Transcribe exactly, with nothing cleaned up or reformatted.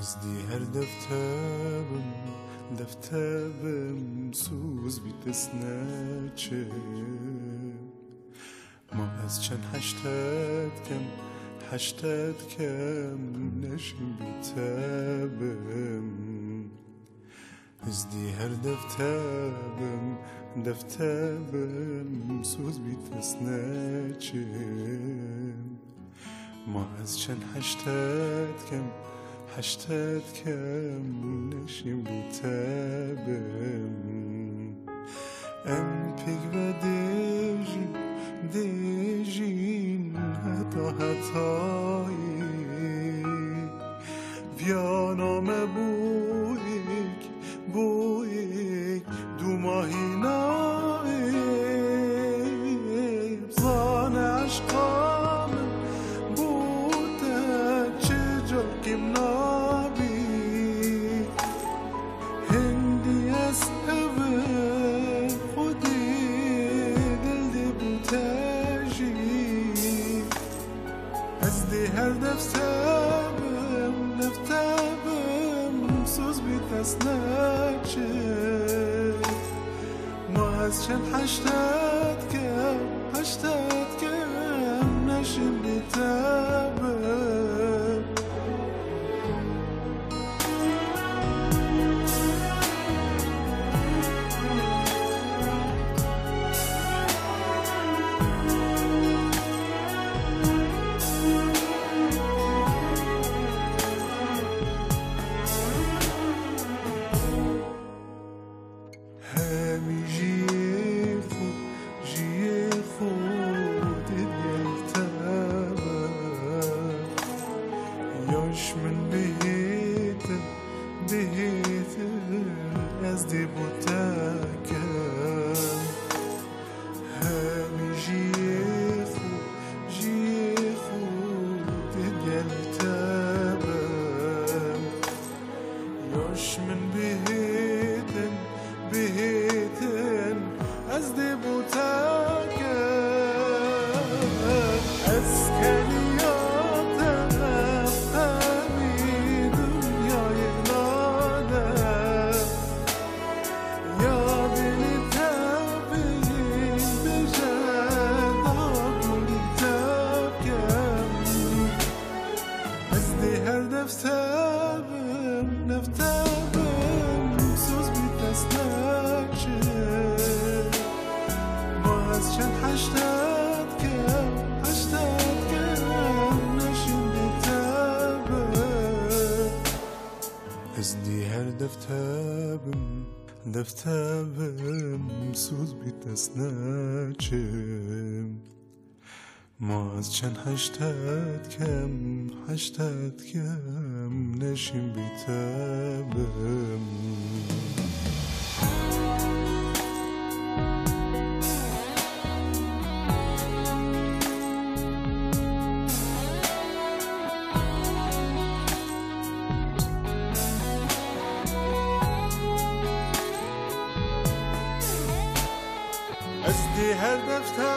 Ez dî her defte bim, defte bim, soz bî dest neçim. Ma ez çend heşte dikem, heşte dikem, neşim bî te bim. Ez dî her defte bim, defte bim, soz bî dest neçim. Ma ez çend heşte dikem, heşte dikem, neşim bî te bim. Em pêk ve dêjîn, dêjîn heta hetayî. Viyana me bûyîk, bûyîk dûmahî nayê. Zane eşqa min bo te çi car kêm nabî. Hindî ez hevim xwedî dil dê bo te jî. Ez dê her defte bim, defte bim, soz bî dest neçim. Ma ez çend heşte dikem, heşte dikem, neşim bî te bim. Hemî jiyê xwe, jiyê xwe digel te be. Yaş min bihêtin, bihêtin, ez dê bo te kem. Hemî jiyê xwe, jiyê xwe digel te be. Yaş min bihêtin, bihêtin, ez dê bo te kem. Ez keniya te hemî dinyayê nade. Ya dilê te bêjin, bêje da gulî te kem. Ez dê her defte bim, defte bim, soz bî dest neçim. Ma ez çend heşte dikem, heşte dikem, neşim bî te bim. Ez dî her defte bim, defte bim, soz bî dest neçim. Ma ez çend heşte dikem, heşte dikem, neşim bî te bim. Ez dê her defte